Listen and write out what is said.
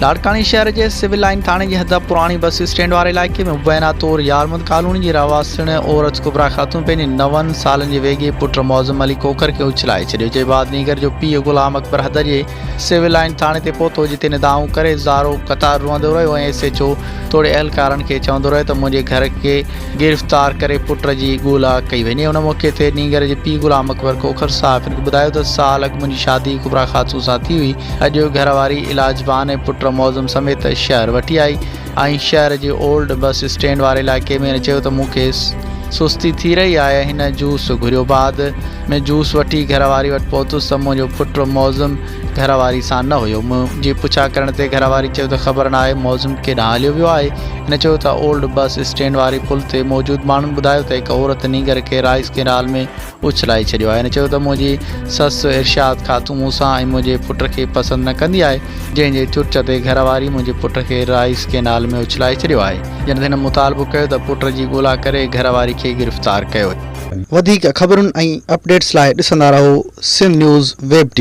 لاڙڪاڻي شهر جي سول لائن ٿاڻي جي حد پراڻي بس اسٽينڊ واري علائقي ۾ مبينا طور يارمند ڪالوني جي رهواسڻ عورت ڪبريٰ خاتون پنهنجي نون سالن جي ويڳي پٽ معظم علي کوکر کي اڇلائي ڇڏيو جنهن بعد نينگر جو پيء غلام اڪبر حد جي سول لائن ٿاڻي تي پهتو جتي ندائون ڪري زارو قطار روئندو رهيو ۽ ايس ايڇ او توڙي اهلڪارن کي چوندو رهيو ته منهنجي گهر کي گرفتار ڪري پٽ جي ڳولا ڪئي وڃي. ان موقعي تي نينگر جي پيء غلام اڪبر کوکر صحافين کي ٻڌايو ته سال اڳ منهنجي شادي ڪبريٰ خاتون سان ٿي هئي، اڄ گهر واري علاج بهاني پٽ معظم سميت شهر وٺي آئي ۽ شهر جي اولڊ بس اسٽينڊ واري علائقي ۾ هن چيو ته مون کي سستي ٿي رهي آهي ۽ هن جوس گهريو بعد ۾ جوس وٺي گهر واري وٽ پهتس ته منهنجو پٽ معظم گهر واري سان نه هيو. منهنجي پڇا ڪرڻ تي گهر واري چيو ته خبر ناهي معظم ڪيڏانهن هليو ويو آهي. هن چيو ته اولڊ بس اسٽينڊ واري پل تي موجود ماڻهن ٻڌايو ته هڪ عورت نينگر کي رائيس ڪينال ۾ اڇلائي ڇڏيو آهي. هن چيو ته منهنجي سس ارشاد خاتون مون سان ۽ منهنجي پٽ کي پسند نه ڪندي آهي جنهن جي چرچ تي گهر واري منهنجي پٽ کي رائيس ڪينال ۾ اڇلائي ڇڏيو آهي. جنھن تي هن مطالبو ڪيو ته پٽ جي ڳولا ڪري گهر واري کي گرفتار ڪيو. وڌيڪ خبرن ۽ اپڊيٽس لاء ڏسندا رهو Sindh news web T V.